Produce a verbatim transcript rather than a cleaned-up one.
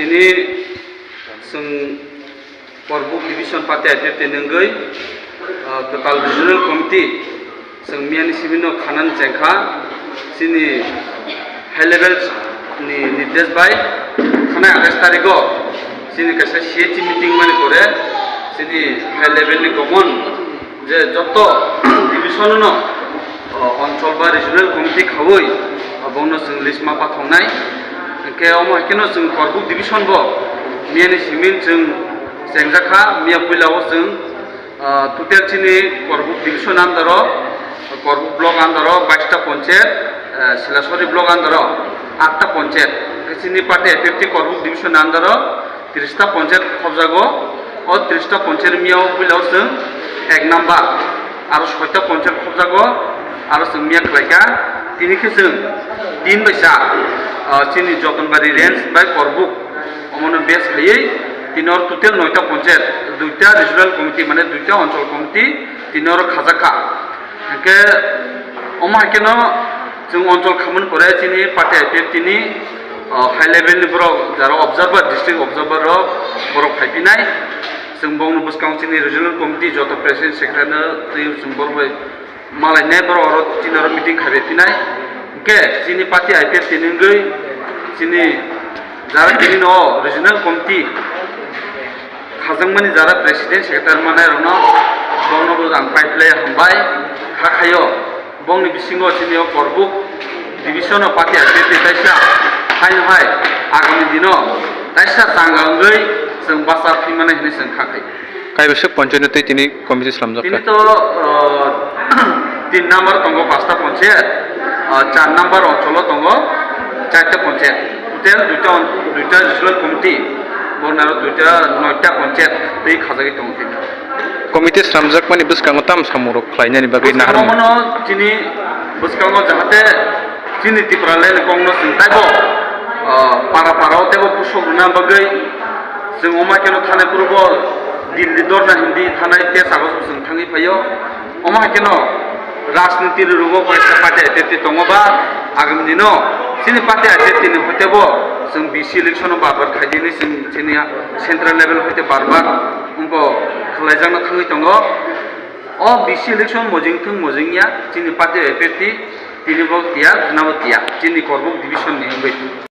Tini chwng Korbuk Division Party I P F T ni wngwi, ah, Kwtal Regional Committee chwng miyani simi no khanani chengkha, chini high level ni nirdesh bai thanai atais tarikh o chini kaisa C H C meeting mani pore chini high level ni common je joto division no, o, onchol ba regional committee khaui, o, bongno chwng list ma pathoknai. Hwnkhe omo hai kheno chwng Korbuk division bo miyani simi chwng chengjakha. Miya puila o chwng, o, total chini Korbuk division under o, Korbuk block under o bais ta ponchayat, eh, Silasori block under o aat ta ponchayat. Hwnkhe chini party I P F T Korbuk division under o tris ta ponchayat khobjago. O tris ta ponchayat miya o puila o chwng ek number, aro soi ta ponchayat khobjago, aro chwng miya khlaikha. Tini khe chwng tin bai cha, ah, chini Jotonbari range bai Korbuk, omono base khaiwi tini oro total noi ta ponchayat, dui ta regional committee, mane dui ta onchol committee tini oro khajakha. Hwnkhe omo hai kheno chwng onchol khamani pore chini party I P F T ni, o, high level ni borok, jaro observer, district observer rok borok phaiphinai. Chwng bongni bwskango chini regional committee joto president secretary no twi chwng borok bai malainai, borok oro chini oro meeting khaibai phinai. Hwnkhe chini party I P F T ni wngwi chini jara tini no regional committee khajakmani jara president secretary manai rokno bongno bo ang pai phlai hambai kha khaio. Bongni bisingo chini o Korbuk division o party I P F T taisa haino hai agami dino taisa changa wngwi chwng basa phimani hinwi chwng kha khai. Kaibwswk ponchayat no twi tini committee slamjak Tini kha? To, uh, tin number tongo pasta ponchayat, uh, char number oncholo tongo charta ponchayat. Total duita on-, duita regional committee, bornaro duita noita ponchayat twi khajagwi tongo tini. Committee slamjakmani bwskango tam samung rok khlainani bagwi Bwskango nahar mano chini bwskango jahate chini Tipraland ni kokno chwng taibo, ah, para para o teibo pusok rwna bagwi chwng omo kheno thani purbo Delhi dorna hindi thanai tei sago chwng thangwi phaio. Omo hai kheno rajniti rwrwgo kaisa party I P F T tongo ba agam dino chini party I P F T ni hotebo chwng B C election o bar bar khaidini chwng chini central level hoite bar bar wngbo khwlaijakno thangwi tongo. O B C election mojing thung mojing ya, chini party I P F T tini bo tiya, khna bo tiya, chini Korbuk division ni wngwi.